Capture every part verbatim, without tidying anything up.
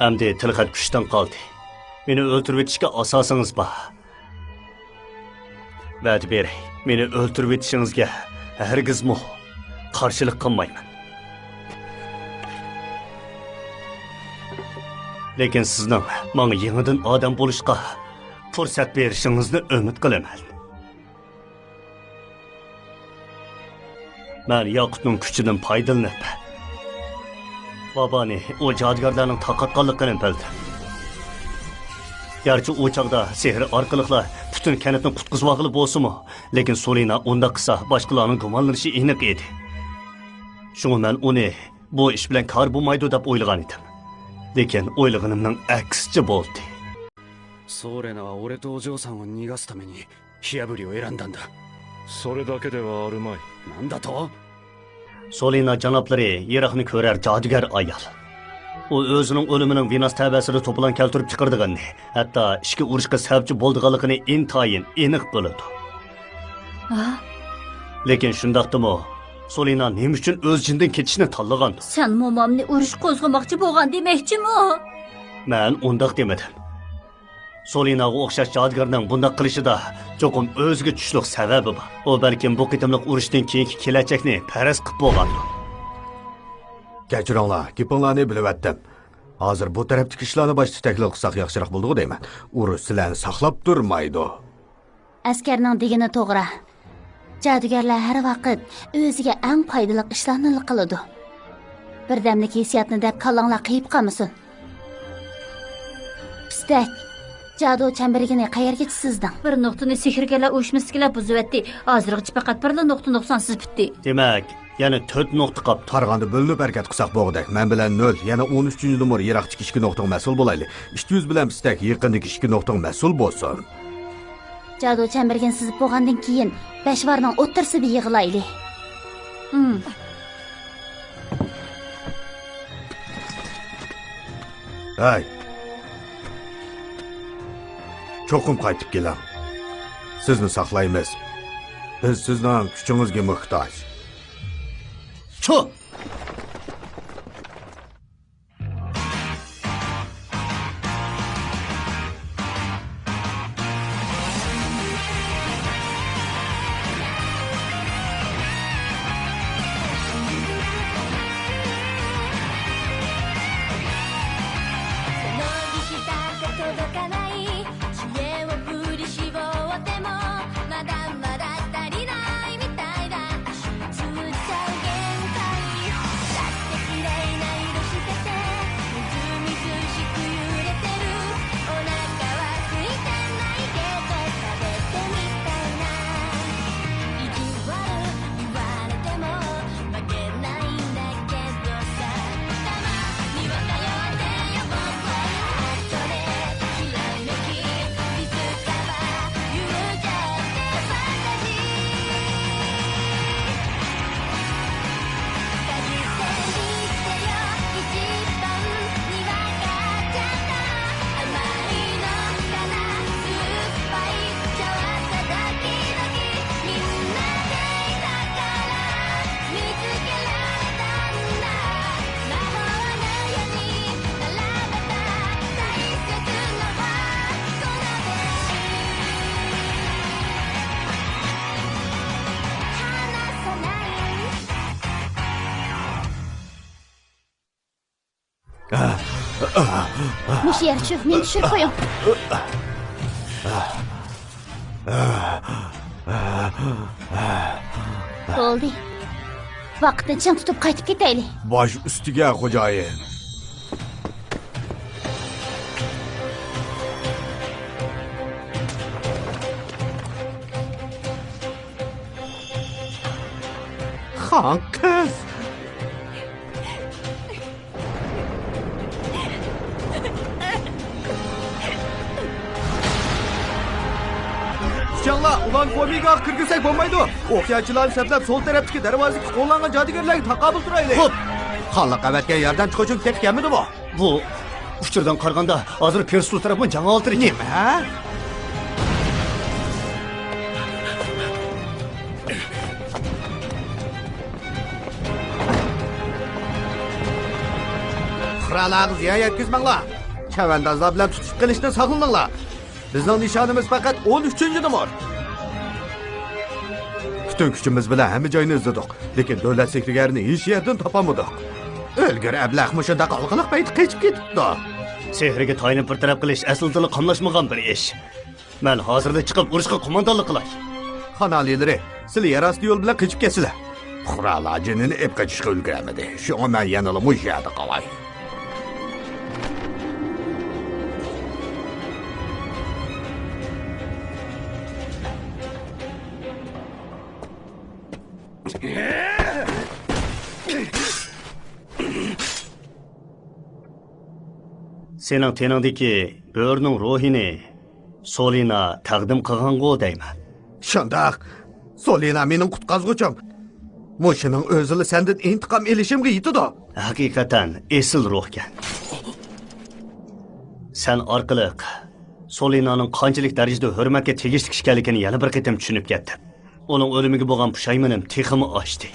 ئەمدى تىلخەت كۈچتىن قالدى. مېنى ئۆلتۈرۈۋېتىشكە ئاساسىڭىز بار. ۋەدە بېرەي، مېنى ئۆلتۈرۈۋېتىشىڭىزگە ھەرگىزمۇ قارشىلىق قىلمايمەن. لېكىن سىزنىڭ ماڭا يېڭىدىن ئادەم بولۇشقا پۇرسەت بېرىشىڭىزنى ئۈمىد قىلىمەن. مەن ياقۇتنىڭ كۈچىدىن پايدىلىنىپ، ۋابانى ئۇ جادۇگەرلەرنىڭ تارقاتقانلىقىنى بىلدىم. گەرچە ئۇ چاغدا سېھىر ئارقىلىقلا پۈتۈن كەنتنى قۇتقۇزۇۋالغىلى بولسىمۇ، لېكىن سولىنا ئۇنداق قىلسا باشقىلارنىڭ گۇمانلىنىشى ئېنىق ئىدى. شۇڭا مەن ئۇنى بۇ ئىش بىلەن كار بولمايدۇ دەپ ئويلىغان ئىدىم. لېكىن ئويلىغىنىمنىڭ ئەكسىچە بولدى. ソーレナは俺とお嬢さんを逃がすために火炙りを選んだんだ。それだけではあるまい。なんだと？ سولىنا جانابلىرى يىراقنى كۆرەر جادۇگەر ئايال. ئۇ ئۆزىنىڭ ئۆلۈمىنىڭ ۋېناس تەۋەسىدە توپىلاڭ كەلتۈرۈپ چىقىرىدىغىنىنى، ھەتتا ئىچكى ئۇرۇشقا سەۋەبچى بولىدىغانلىقىنى ئىنتايىن ئېنىق بىلىدۇ. ھە؟ لېكىن شۇنداقتىمۇ، سولىنا نېمە ئۈچۈن ئۆز جېنىدىن كېتىشنى تاللىغاندۇ؟ سەن مومامنى ئۇرۇش قوزغىماقچى بولغان دېمەكچىمۇ؟ مەن ئۇنداق دېمىدىم. سولىناغا ئوخشاش جادۇگەرنىڭ بۇنداق قىلىشىدا چوقۇم ئۆزىگە چۈشلۈق سەۋەبى بار. ئۇ بەلكىم بۇ قېتىملىق ئۇرۇشتىن كېيىنكى كېلەچەكنى پەرەز قىلىپ بولغاندۇ. كەچۈرۈڭلار، گېپىڭلارنى بۆلۈۋەتتىم. ھازىر بۇ تەرەپتىكى ئىشلارنى باشتا تەھلىل قىلساق ياخشىراق بولىدىغۇ دەيمەن. ئۇرۇش سىلەرنى ساقلاپ تۇرمايدۇ. ئەسكەرنىڭ دېگىنى توغرا. جادۇگەرلەر ھەر ۋاقىت ئۆزىگە ئەڭ پايدىلىق ئىشلارنىلا قىلىدۇ. بىردەملىك ھېسسىياتنى دەپ كاللاڭلار قېيىپ قالمىسۇن. پىستەك، جادۇ چەمبىرىكىنى قەيەرگىچە سىزدىڭ؟ بىر نۇقتىنى سېھىرگەرلەر ئۇيۇشمىسىدىكىلەر بۇزۇۋەتتى. ھازىرغىچە پەقەت بىرلا نۇقتا نۇقسانسىز پۈتتى. دېمەك، يەنە تۆت نۇقتا قاپتۇ. قارىغاندا بۆلۈنۈپ ھەرىكەت قىلساق بولغۇدەك. مەن بىلەن نۆل، يەنە ئون ئۈچىنچى نومۇر يىراقتىكى ئىككى نۇقتىغا مەسئۇل بولايلى. ئىككى يۈز بىلەن پىستەك يېقىندىكى ئىككى نۇقتىغا مەسئۇل بولسۇن. جادۇ چەمبىرىكىنى سىزىپ بولغاندىن كېيىن، بەشۋارنىڭ ئوتتۇرىسىدا يىغىلايلى. ھەي! چوقۇم قايتىپ كېلىڭ. سىزنى ساقلايمىز. بىز سىزنىڭ كۈچىڭىزگە موھتاج. چۇ! مۇشۇ يەر شۇ، مېنى چۈشۈرۈپ قويۇڭ. بولدى. ۋاقىتنى چىڭ تۇتۇپ قايتىپ كېتەيلى. باش ئۈستىگە، خوجايىن. خان قىز. ئۇچاڭلار، ئۇلارنى فومىگاغا كىرگۈزسەك بولمايدۇ. ئوقياچىلارنى سەپلەپ، سول تەرەپتىكى دەرۋازىدىكى قوللانغان جادۇگەرلەرگە تاقابىل تۇرايلى. خوپ. خانلىق ئەۋەتكەن ياردەمچى قوشۇن تېخى كەلمىدىمۇ؟ بۇ ئۇچۇردىن قارىغاندا، ھازىر پېرسۇ تەرەپمۇ جەڭ ھالىتىدە ئىكەن. نېمە؟ پۇقرالارغا زىيان يەتكۈزمەڭلار. چەۋەندازلار بىلەن تۇتۇشۇپ قېلىشتىن ساقلىنىڭلار. بىزنىڭ نىشانىمىز پەقەت ئون ئۈچىنچى نومۇر. پۈتۈن كۈچىمىز بىلەن ھەممە جاينى ئىزدىدۇق، لېكىن دۆلەت سېھىرگەرنى ھېچ يەردىن تاپالمىدۇق. ئۆلگۈر ئەبلەخ مۇشۇنداق ھالقىلىق پەيتتە قېچىپ كېتىپتۇ. سېھىرگە تايىنىپ بىر تەرەپ قىلىش ئەسلىدىلا قاملاشمىغان بىر ئىش. مەن ھازىرلا چىقىپ ئۇرۇشقا قوماندانلىق قىلاي. خان ئالىيلىرى، سىلى يەر ئاستى يول بىلەن قېچىپ كەتسىلە. پۇقرالار جېنىنى ئېپ قېچىشقا ئۈلگۈرەلمىدى. شۇڭا مەن يەنىلا مۇشۇ يەردە قالاي. سېنىڭ تېنىڭدىكى بۆرىنىڭ روھىنى سولىنا تەقدىم قىلغانغۇ دەيمەن. شۇنداق. سولىنا مېنىڭ قۇتقازغۇچۇم. مۇشۇنىڭ ئۆزىلا سەندىن ئىنتىقام ئېلىشىمغا يېتىدۇ. ھەقىقەتەن ئېسىل روھكەن. سەن ئارقىلىق سولىنانىڭ قانچىلىك دەرىجىدە ھۆرمەتكە تېگىشلىك ئىكەنلىكىنى يەنە بىر قېتىم چۈشىنىپ يەتتىم. ئۇنىڭ ئۆلۈمىگە بولغان پۇشايمىنىم تېخىمۇ ئاشتى.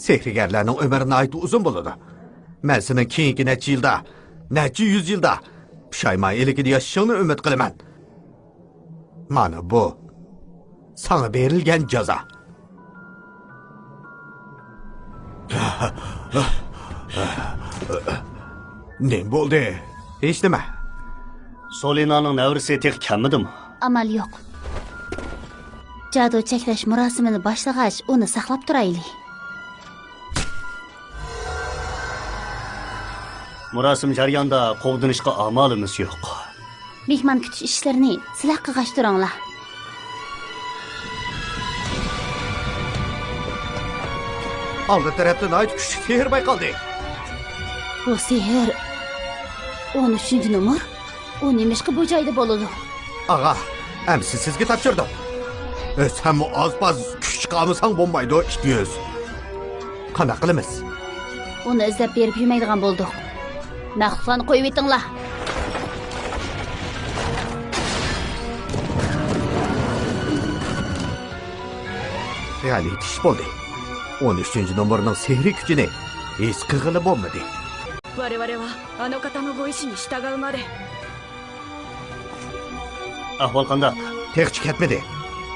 سېھىرگەرلەرنىڭ ئۆمرى ناھايىتى ئۇزۇن بولىدۇ. مەن سېنىڭ كېيىنكى نەچچە يىلدا، نەچچە يۈز يىلدا پۇشايمان ئىلكىدە ياشىشىڭنى ئۈمىد قىلىمەن. مانا بۇ ساڭا بېرىلگەن جازا. نېمە بولدى؟ ھېچنېمە. سولىنانىڭ نەۋرىسى تېخى كەلمىدىمۇ؟ ئامال يوق. جادۇ چەكلەش مۇراسىمىنى باشلىغاچ، ئۇنى ساقلاپ تۇرايلى. مۇراسىم جەريانىدا قوغدىنىشقا ئامالىمىز يوق. مېھمان كۈتۈش ئىشلىرىنى سىلەر قىلغاچ تۇرۇڭلار. ئالدى تەرەپتە ناھايىتى كۈچلۈك سېھىر بايقالدى. بۇ سېھىر ئون ئۈچىنچى نومۇر؟ ئۇ نېمىشقا بۇ جايدا بولىدۇ؟ ئاغا، ئەمسە سىزگە تاپشۇردۇم. ئۆزەممۇ ئاز-پاز كۈچ چىقارمىساڭ بولمايدۇ، ئىككى يۈز. قانداق قىلىمىز؟ ئۇنى ئىزدەپ بېرىپ يۈرمەيدىغان بولدۇق. مەخلۇقلارنى قويۇۋېتىڭلار. غەلىتە ئىش بولدى. ئون ئۈچىنچى نومۇرنىڭ سېھرىي كۈچىنى ھېس قىلغىلى بولمىدى. 我々はあの方のご意志に従うまで。 ئەھۋال قانداق؟ تېخىچە كەتمىدى.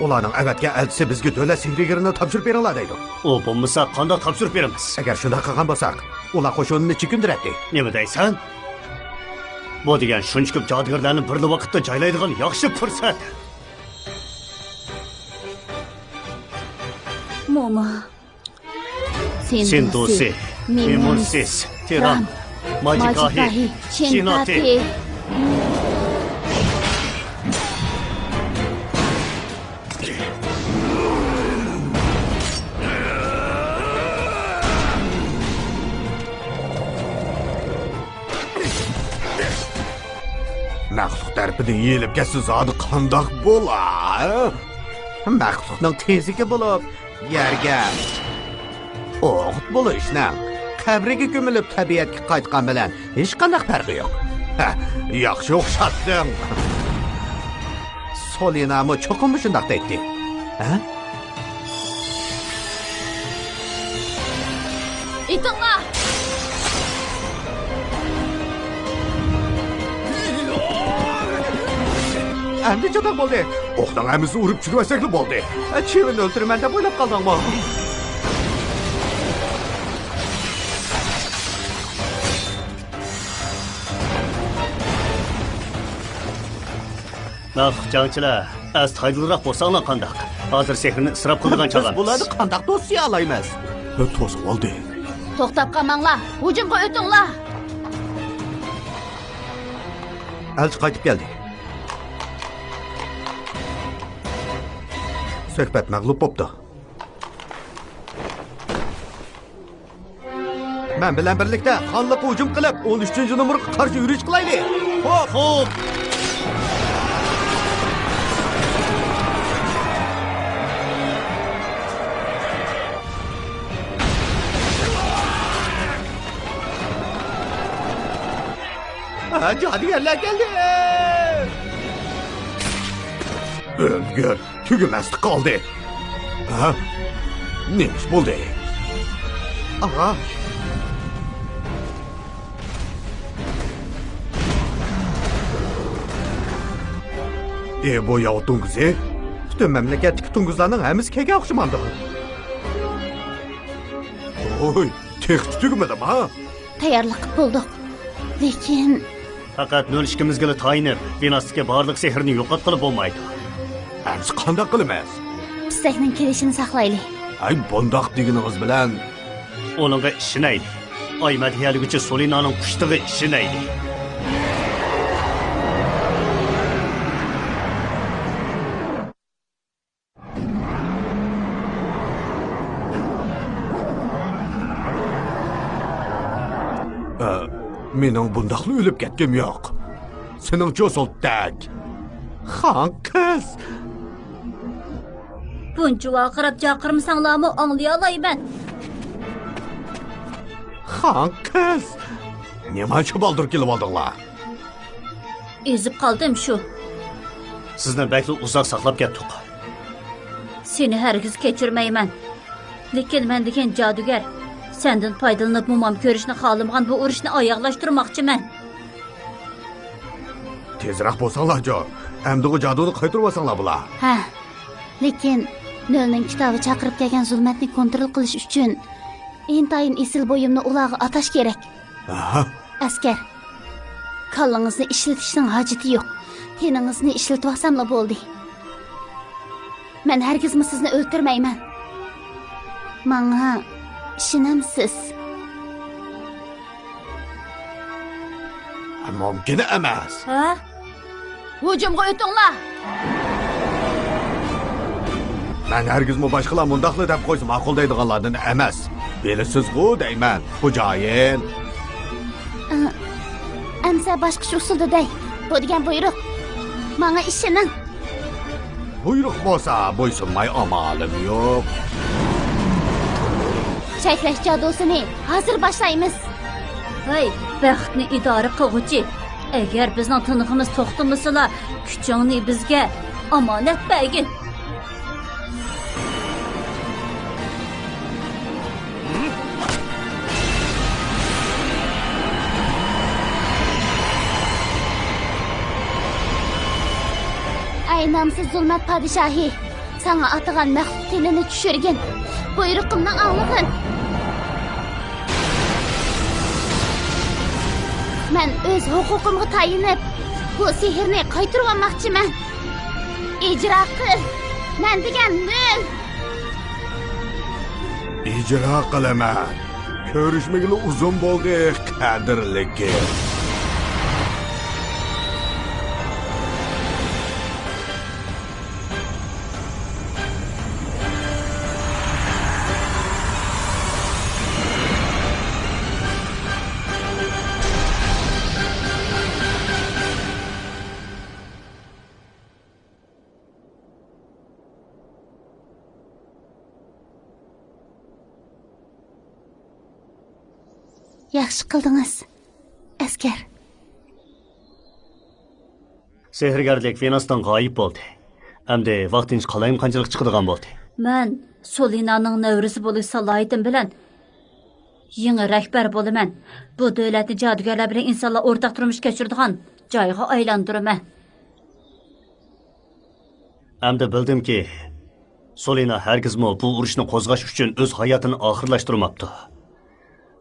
ئۇلارنىڭ ئەۋەتكەن ئەلچىسى بىزگە دۆلەت سېھىرگىرىنى تاپشۇرۇپ بېرىڭلار دەيدۇ. ئۇ بولمىسا قانداق تاپشۇرۇپ بېرىمىز؟ ئەگەر شۇنداق قىلغان بولساق، ئۇلار قوشۇنىنى چېكىندۈرەتتى. نېمە دەيسەن؟ بۇ دېگەن شۇنچە كۆپ جادۇگەرلەرنى بىرلا ۋاقىتتا جايلايدىغان ياخشى پۇرسەت. مومو. سىندۇسى، مىمۇنسىس، تىرام، ماجىكاھى، شىناتى. مەخلۇق تەرىپىدىن يېيىلىپ كەتسە زادى قانداق بولا؟ مەخلۇقنىڭ تېزىكى بولۇپ، يەرگە ئوغۇت بولۇشنىڭ، قەبرىگە كۆمۈلۈپ تەبىئەتكە قايتقان بىلەن ھېچقانداق پەرقى يوق. ھە، ياخشى ئوخشاتتىڭ. سولىنامۇ چوقۇم مۇشۇنداق دەيتتى. ھە؟ ئېتىڭلار! ئەمدى چاتاق بولدى. ئوقنىڭ ھەممىسىنى ئۇرۇپ چۈشۈرۈۋەتسەكلا بولدى. چىۋىننى ئۆلتۈرىمەن دەپ ئويلاپ قالدىڭمۇ؟ مەخلۇق جەڭچىلەر، ئەستايىدىلراق بولساڭلار قانداق؟ ھازىر سېھرىنى ئىسراپ قىلىدىغان چاغ ئەمەس. بىز بۇلارنى قانداق توسۇۋالايمىز؟ توسۇۋالدى. توختاپ قالماڭلار، ھۇجۇمغا ئۆتۈڭلار! ئەلچى قايتىپ كەلدى. سۆھبەت مەغلۇپ بوپتۇ. مەن بىلەن بىرلىكتە خانلىققا ھۇجۇم قىلىپ، ئون ئۈچىنچى نومۇرغا قارشى يۈرۈش قىلايلى. خوپ! خوپ! جادۇگەرلەر كەلدى! ئۆلگۈر، تۈگىمەستە قالدى. ھە؟ نېمە ئىش بولدى؟ ئاغا. ئى، بۇ ياۋا توڭگۇزى؟ پۈتۈن مەملىكەتتىكى توڭگۇزلارنىڭ ھەممىسى كەلگەن ئوخشىمامدۇ؟ ۋوي، تېخىچە تۈگىمىدىما؟ تەييارلىق قىلىپ بولدۇق. لېكىن پەقەت نۆل ئىككىمىزگىلا تايىنىپ، ۋېناستىكى بارلىق سېھىرنى يوقاتقىلى بولمايدۇ. ئەمسە قانداق قىلىمىز؟ پىستەكنىڭ كېلىشىنى ساقلايلى. ھەي، بۇنداق دېگىنىڭىز بىلەن ئۇنىڭغا ئىشىنەيلى. ئاي مەدھىيەلىگۈچى سولىنانىڭ پۇشتىغا ئىشىنەيلى. ئە، مېنىڭ بۇنداقلا ئۆلۈپ كەتكۈم يوق. سېنىڭچۇ سولتەك؟ خان قىز! بۇنچە ۋارقىراپ چاقىرمىساڭلارمۇ ئاڭلىيالايمەن. خان قىز! نېمانچە بالدۇر كېلىۋالدىڭلار؟ ئېزىپ قالدىم شۇ. سىزنى بەكلا ئۇزاق ساقلاپ كەتتۇق. سېنى ھەرگىز كەچۈرمەيمەن. لېكىن مەن دېگەن جادۇگەر، سەندىن پايدىلىنىپ مومام كۆرۈشنى خالىمىغان بۇ ئۇرۇشنى ئاياغلاشتۇرماقچىمەن. تېزرەك بولساڭلارچۇ، ئەمدىغۇ جادۇنى قايتۇرۇۋالساڭلار بولا. ھە، لېكىن نۆلنىڭ كىتابى چاقىرىپ كەلگەن زۇلمەتنى كونترول قىلىش ئۈچۈن ئىنتايىن ئېسىل بۇيۇمنى ئۇلارغا ئاتاش كېرەك. ئەسكەر، كاللىڭىزنى ئىشلىتىشنىڭ ھاجىتى يوق. تېنىڭىزنى ئىشلىتىۋالساملا بولدى. مەن ھەرگىزمۇ سىزنى ئۆلتۈرمەيمەن. ماڭا ئىشىنەمسىز؟ مۇمكىن ئەمەس. ھە؟ ھۇجۇمغا ئۆتۈڭلار! مەن ھەرگىزمۇ باشقىلار مۇنداقلا دەپ قويسا ماقۇل دەيدىغانلاردىن ئەمەس. بىلىسىزغۇ دەيمەن، خوجايىن. ئە، ئەمسە باشقىچە ئۇسۇلدا دەي. بۇ دېگەن بۇيرۇق. ماڭا ئىشىنىڭ. بۇيرۇق بولسا بويسۇنماي ئامالىم يوق. چەكلەش جادۇسىنى ھازىر باشلايمىز. ھەي، بەختنى ئىدارە قىلغۇچى! ئەگەر بىزنىڭ تىنىقىمىز توختىمىسىلا، كۈچۈڭنى بىزگە ئامانەت بەرگىن. ئەي نامسىز زۇلمەت پادىشاھى! ساڭا ئاتىغان مەخلۇق تېنىنى چۈشۈرگىن. بۇيرۇقۇمنى ئاڭلىغىن. مەن ئۆز ھوقۇقۇمغا تايىنىپ، بۇ سېھىرنى قايتۇرۇۋالماقچىمەن. ئىجرا قىل. مەن دېگەن نۆل. ئىجرا قىلىمەن. كۆرۈشمىگىلى ئۇزۇن بولدى، قەدىرلىكىم. ياخشى قىلدىڭىز، ئەسكەر. سېھىرگەرلىك ۋېناستىن غايىب بولدى. ئەمدى ۋاقتىنچە قالايمىقانچىلىق چىقىدىغان بولدى. مەن سولىنانىڭ نەۋرىسى بولۇش سالاھىيىتىم بىلەن يېڭى رەھبەر بولىمەن. بۇ دۆلەتنى جادۇگەرلەر بىلەن ئىنسانلار ئورتاق تۇرمۇش كەچۈرىدىغان جايغا ئايلاندۇرىمەن. ئەمدى بىلدىمكى، سولىنا ھەرگىزمۇ بۇ ئۇرۇشنى قوزغاش ئۈچۈن ئۆز ھاياتىنى ئاخىرلاشتۇرماپتۇ.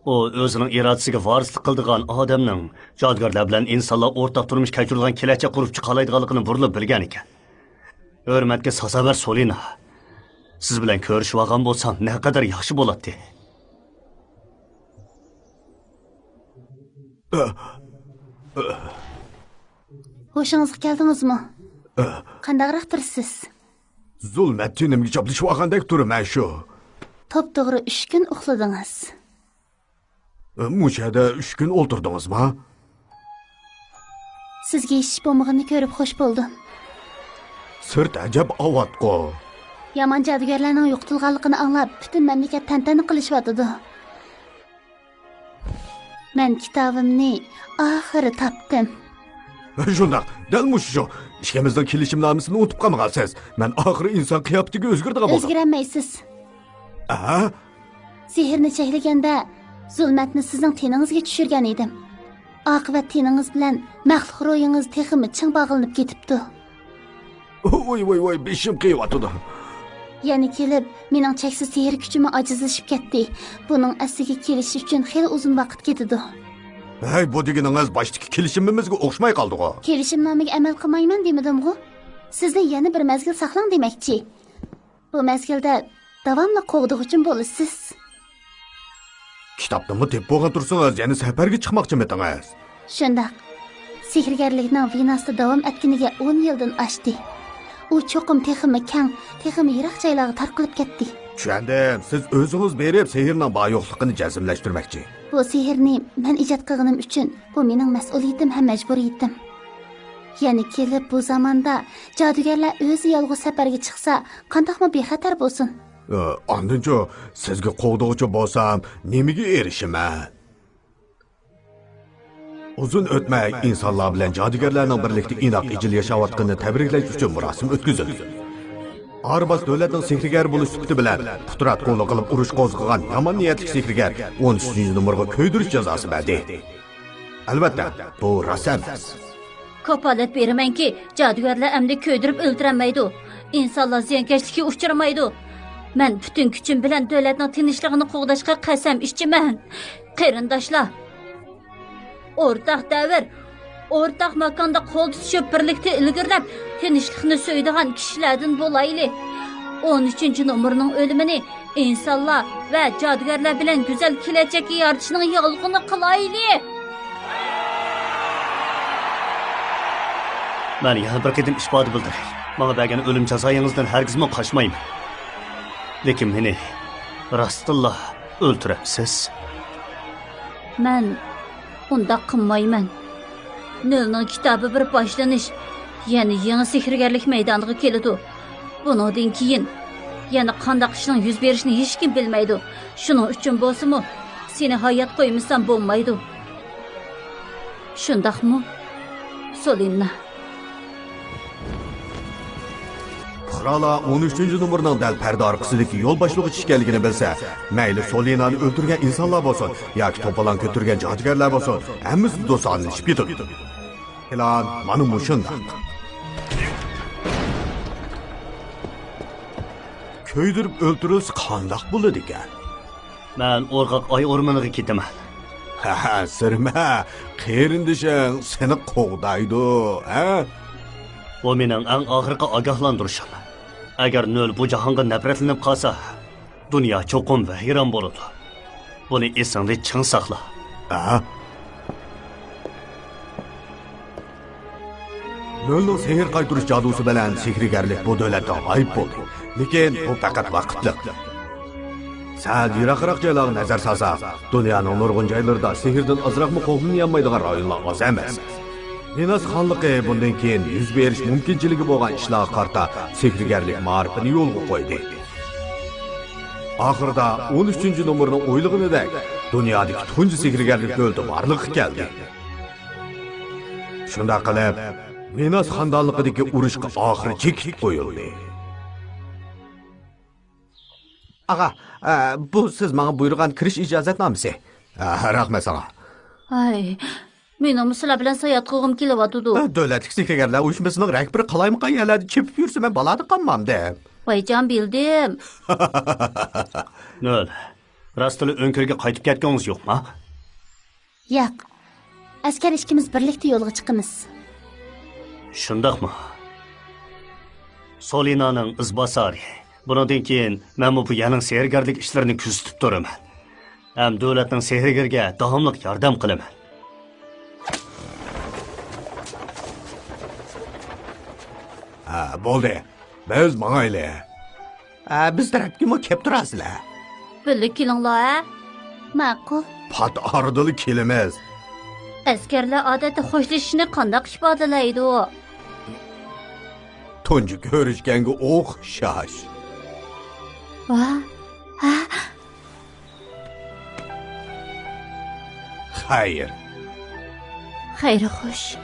ئۇ ئۆزىنىڭ ئىرادىسىگە ۋارىسلىق قىلىدىغان ئادەمنىڭ جادۇگەرلەر بىلەن ئىنسانلار ئورتاق تۇرمۇش كەچۈرىدىغان كېلەچەك قۇرۇپ چىقالايدىغانلىقىنى بۇرۇنلا بىلگەن ئىكەن. ھۆرمەتكە سازاۋەر سولىنا. سىز بىلەن كۆرۈشۈۋالغان بولسام نەقەدەر ياخشى بولاتتى. ھوشىڭىزغا كەلدىڭىزمۇ؟ قانداقراق تۇرىسىز؟ زۇلمەت تېنىمگە چاپلىشىۋالغاندەك تۇرىمەن شۇ. توپتوغرا ئۈچ كۈن ئۇخلىدىڭىز. مۇشۇ يەردە ئۈچ كۈن ئولتۇردىڭىزما؟ سىزگە ھېچ ئىش بولمىغىنىنى كۆرۈپ خوش بولدۇم. سىرت ئەجەب ئاۋاتقۇ. يامان جادۇگەرلەرنىڭ يوقىتىلغانلىقىنى ئاڭلاپ، پۈتۈن مەملىكەت تەنتەنە قىلىشىۋاتىدۇ. مەن كىتابىمنى ئاخىرى تاپتىم. شۇنداق، دەل مۇشۇ شۇ. ئىككىمىزنىڭ كېلىشىمنامىسىنى ئۇنتۇپ قالمىغانسىز. مەن ئاخىرى ئىنسان قىياپىتىگە ئۆزگىرىدىغان بولدۇم. ئۆزگىرەلمەيسىز. ئە؟ سېھىرنى چەكلىگەندە، زۇلمەتنى سىزنىڭ تېنىڭىزگە چۈشۈرگەن ئىدىم. ئاقىۋەت تېنىڭىز بىلەن مەخلۇق روھىڭىز تېخىمۇ چىڭ باغلىنىپ كېتىپتۇ. ۋوي، ۋوي، ۋوي، بېشىم قېيىۋاتىدۇ. يەنە كېلىپ، مېنىڭ چەكسىز سېھىر كۈچۈممۇ ئاجىزلىشىپ كەتتى. بۇنىڭ ئەسلىگە كېلىشىش ئۈچۈن خېلى ئۇزۇن ۋاقىت كېتىدۇ. ھەي، بۇ دېگىنىڭىز باشتىكى كېلىشىمىمىزگە ئوخشىماي قالدىغۇ. كېلىشىمنامىگە ئەمەل قىلمايمەن دېمىدىمغۇ؟ سىزنى يەنە بىر مەزگىل ساقلاڭ دېمەكچى. بۇ مەزگىلدە داۋاملىق قوغدىغۇچىم بولىسىز. كىتابنىمۇ تېپىپ بولغان تۇرسىڭىز، يەنە سەپەرگە چىقماقچىمىدىڭىز؟ شۇنداق. سېھىرگەرلىكنىڭ ۋېناستا داۋام ئەتكىنىگە ئون يىلدىن ئاشتى. ئۇ چوقۇم تېخىمۇ كەڭ، تېخىمۇ يىراق جايلارغا تارقىلىپ كەتتى. چۈشەندىم. سىز ئۆزىڭىز بېرىپ، سېھىرنىڭ بار-يوقلۇقىنى جەزملەشتۈرمەكچى. بۇ سېھىرنى مەن ئىجاد قىلغىنىم ئۈچۈن، بۇ مېنىڭ مەسئۇلىيىتىم ھەم مەجبۇرىيىتىم. يەنە كېلىپ بۇ زاماندا جادۇگەرلەر ئۆزى يالغۇز سەپەرگە چىقسا، قانداقمۇ بىخەتەر بولسۇن؟ ئە، ئاندىنچۇ، سىزگە قوغدىغۇچى بولسام، نېمىگە ئېرىشىمەن؟ ئۇزۇن ئۆتمەي، ئىنسانلار بىلەن جادۇگەرلەرنىڭ بىرلىكتە ئىناق ئىجىل ياشاۋاتقىنىنى تەبرىكلەش ئۈچۈن مۇراسىم ئۆتكۈزۈلدى. ئارباس دۆلەتنىڭ سېھىرگەر بولۇش سۈپىتى بىلەن قۇترات قولى قىلىپ ئۇرۇش قوزغىغان يامان نىيەتلىك سېھىرگەر ئون ئۈچىنچى نومۇرغا كۆيدۈرۈش جازاسى بەردى. ئەلۋەتتە، بۇ راست ئەمەس. كاپالەت بېرىمەنكى، جادۇگەرلەر ئەمدى كۆيدۈرۈپ ئۆلتۈرەلمەيدۇ. ئىنسانلار زىيانكەشلىككە ئۇچرىمايدۇ. مەن پۈتۈن كۈچۈم بىلەن دۆلەتنىڭ تىنچلىقىنى قوغداشقا قەسەم ئىچىمەن. قېرىنداشلار، ئورتاق دەۋر، ئورتاق ماكاندا قول تۇتۇشۇپ بىرلىكتە ئىلگىرىلەپ، تىنچلىقنى سۆيىدىغان كىشىلەردىن بولايلى. ئون ئۈچىنچى نومۇرنىڭ ئۆلۈمىنى ئىنسانلار ۋە جادۇگەرلەر بىلەن گۈزەل كېلەچەككە يارىتىشنىڭ يالقۇنى قىلايلى! مەن يەنە بىر قېتىم ئىپادە بىلدۈرەي. ماڭا بەرگەن ئۆلۈم جازايىڭىزدىن ھەرگىزمۇ قاچمايمەن. لېكىن مېنى راستتىنلا ئۆلتۈرەمسىز؟ مەن ئۇنداق قىلمايمەن. نۆلنىڭ كىتابى بىر باشلىنىش. يەنە يېڭى سېھىرگەرلىك مەيدانىغا كېلىدۇ. بۇنىڭدىن كېيىن يەنە قانداق ئىشنىڭ يۈز بېرىشىنى ھېچكىم بىلمەيدۇ. شۇنىڭ ئۈچۈن بولسىمۇ، سېنى ھايات قويمىسام بولمايدۇ. شۇنداقمۇ، سولىنا؟ پۇقرالار ئون ئۈچىنچى نومۇرنىڭ دەل پەردە ئارقىسىدىكى يول باشلىغۇچى ئىكەنلىكىنى بىلسە، مەيلى سولىنانى ئۆلتۈرگەن ئىنسانلار بولسۇن ياكى توپىلاڭ كۆتۈرگەن جادۇگەرلەر بولسۇن، ھەممىسى دوستانىلىشىپ كېتىدۇ. پىلان مانا مۇشۇنداق. كۆيدۈرۈپ ئۆلتۈرۈلسە قانداق بولىدىكەن؟ مەن ئورغاق ئاي ئورمىنىغا كېتىمەن. ھە، سىرمە، قېرىندىشىڭ سېنى قوغدايدۇ، ھە؟ بۇ مېنىڭ ئەڭ ئاخىرقى ئاگاھلاندۇرۇشۇم. ئەگەر نۆل بۇ جاھانغا نەپرەتلىنىپ قالسا، دۇنيا چوقۇم ۋەيران بولىدۇ. بۇنى ئېسىڭدە چىڭ ساقلا. ھە؟ نۆلنىڭ سېھىر قايتۇرۇش جادۇسى بىلەن سېھىرگەرلىك بۇ دۆلەتتە غايىب بولدى. لېكىن بۇ پەقەت ۋاقىتلىق. سەل يىراقراق جايلارغا نەزەر سالساق، دۇنيانىڭ نۇرغۇن جايلىرىدا سېھىردىن ئازراقمۇ قوغدىنالمايدىغان رايونلار ئاز ئەمەس. ۋېناس خانلىقى بۇندىن كېيىن يۈز بېرىش مۇمكىنچىلىكى بولغان ئىشلارغا قارىتا سېھىرگەرلىك مائارىپىنى يولغا قويدى. ئاخىرىدا ئون ئۈچىنچى نومۇرنىڭ ئويلىغىنىدەك، دۇنيادىكى تۇنجى سېھىرگەرلىك دۆلىتى بارلىققا كەلدى. شۇنداق قىلىپ، ۋېناس خانىدانلىقىدىكى ئۇرۇشقا ئاخىرى چېكىت قويۇلدى. ئاغا، ئە، بۇ سىز ماڭا بۇيرۇغان كىرىش ئىجازەتنامىسى. ئە، رەھمەت ساڭا. ھاي، مېنىڭمۇ سىلەر بىلەن ساياھەت قىلغۇم كېلىۋاتىدۇ. ئە، دۆلەتلىك سېھىرگەرلەر ئۇيۇشمىسىنىڭ رەھبىرى قالايمىقان يەرلەردە چېپىپ يۈرسە، مەن بالادا قالمامدىم. ۋايجان، بىلدىم. نۆل، راستلا ئۆڭكۈرگە قايتىپ كەتكىڭىز يوقما؟ ياق. ئەسكەر ئىككىمىز بىرلىكتە يولغا چىقىمىز. شۇنداقمۇ؟ سولىنانىڭ ئىزباسارى. بۇنىڭدىن كېيىن مەنمۇ بۇ يەرنىڭ سېھىرگەرلىك ئىشلىرىنى كۆزىتىپ تۇرىمەن. ھەم دۆلەتنىڭ سېھىرگىرىگە داۋاملىق ياردەم قىلىمەن. ھە، بولدى. بىز ماڭايلى. ھە، بىز تەرەپكىمۇ كەپ تۇرارسىلەر. بىللە كېلىڭلار، ھە؟ ماقۇل. پات ئارىدىلا كېلىمىز. ئەسكەرلەر ئادەتتە خوشلىشىشنى قانداق ئىپادىلەيدۇ؟ تۇنجى كۆرۈشكەنگە ئوخشاش. ۋا، ھە؟ خەير. خەير خوش.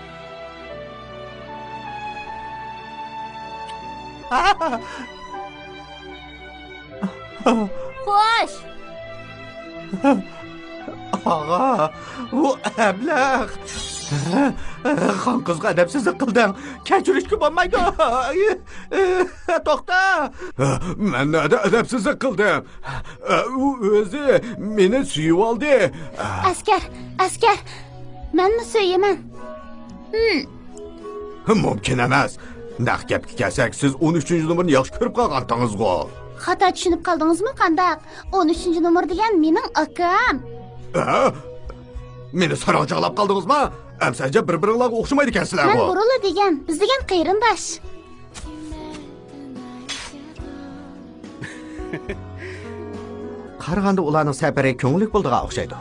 خوش. ئاغا، بۇ ئەبلەخ. خان قىزغا ئەدەپسىزلىك قىلدىڭ. كەچۈرۈشكە بولمايدۇ. توختا. مەن نەدە ئەدەپسىزلىك قىلدىم؟ ئۇ ئۆزى مېنى سۆيۈۋالدى. ئەسكەر، ئەسكەر، مەنمۇ سۆيىمەن. ھىم. مۇمكىن ئەمەس. نەق گەپكە كەلسەك، سىز ئون ئۈچىنچى نومۇرنى ياخشى كۆرۈپ قالغانتىڭىزغۇ؟ خاتا چۈشىنىپ قالدىڭىزمۇ قانداق؟ ئون ئۈچىنچى نومۇر دېگەن مېنىڭ ئاكام. ھە؟ مېنى ساراڭچالاپ قالدىڭىزما؟ ئەمسەنجە بىر-بىرىڭلارغا ئوخشىمايدىكەنسىلەرغۇ. مەن بۇرۇنلا دېگەن، بىز دېگەن قېرىنداش. قارىغاندا ئۇلارنىڭ سەپىرى كۆڭۈللۈك بولىدىغان ئوخشايدۇ.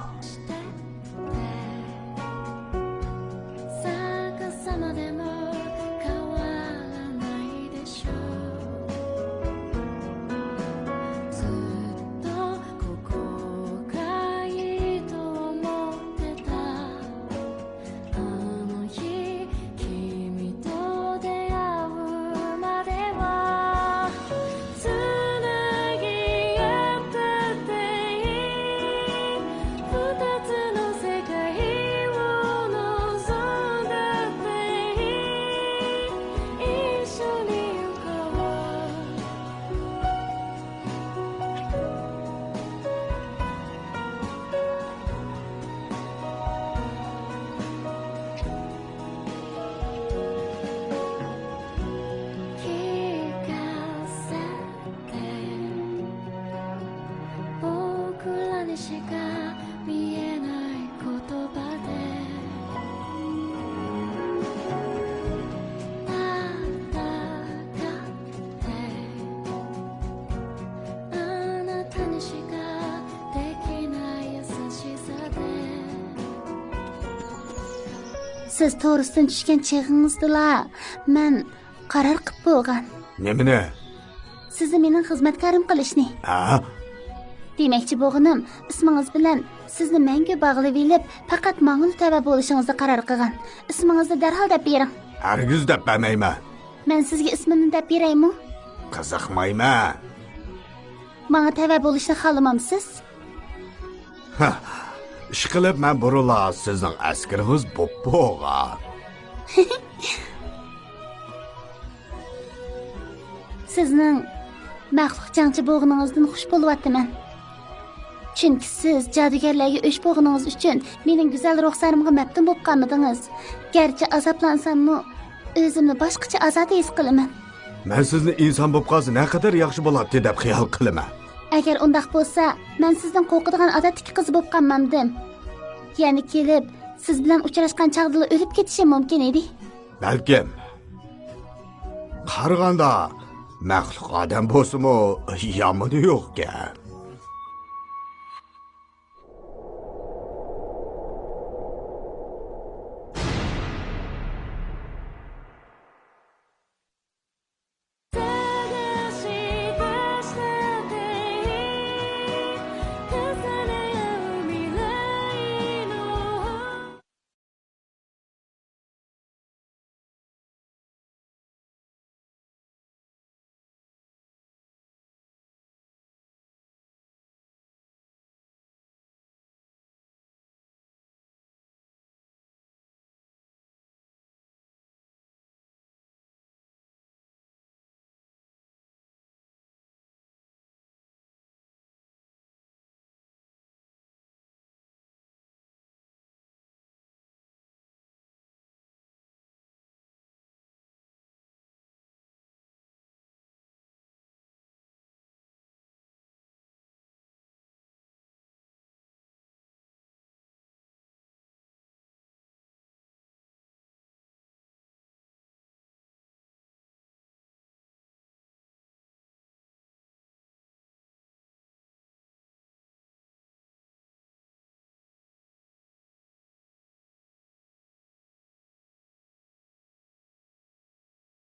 سىز توغرىسىدىن چۈشكەن چېغىڭىزدىلا مەن قارار قىپ بولغان. نېمىنى؟ سىزنى مېنىڭ خىزمەتكارىم قىلىشنى. ھە؟ دېمەكچى بولغىنىم، ئىسمىڭىز بىلەن سىزنى مەڭگۈ باغلىۋېلىپ، پەقەت ماڭىلا تەۋە بولۇشىڭىزنى قارار قىلغان. ئىسمىڭىزنى دەرھال دەپ بېرىڭ. ھەرگىز دەپ بەرمەيمەن. مەن سىزگە ئىسمىمنى دەپ بېرەيمۇ؟ قىزىقمايمەن. ماڭا تەۋە بولۇشنى خالىمامسىز؟ ھە، ئىشقىلىپ مەن بۇرۇنلا سىزنىڭ ئەسكىرىڭىز بوپ بولغان. سىزنىڭ مەخلۇق جەڭچى بولغىنىڭىزدىن خۇش بولۇۋاتىمەن. چۈنكى سىز جادۇگەرلەرگە ئۆچ بولغىنىڭىز ئۈچۈن مېنىڭ گۈزەل رۇخسارىمغا مەپتۇن بولۇپ قالمىدىڭىز. گەرچە ئازابلانساممۇ، ئۆزۈمنى باشقىچە ئازادە ھېس قىلىمەن. مەن سىزنى ئىنسان بولۇپ قالسا نەقەدەر ياخشى بولاتتى دەپ خىيال قىلىمەن. ئەگەر ئۇنداق بولسا، مەن سىزدىن قورقىدىغان ئادەتتىكى قىز بولۇپ قالمامدىم. يەنە كېلىپ، سىز بىلەن ئۇچراشقان چاغدىلا ئۆلۈپ كېتىشىم مۇمكىن ئىدى. بەلكىم. قارىغاندا، مەخلۇق ئادەم بولسىمۇ يامىنى يوقكەن.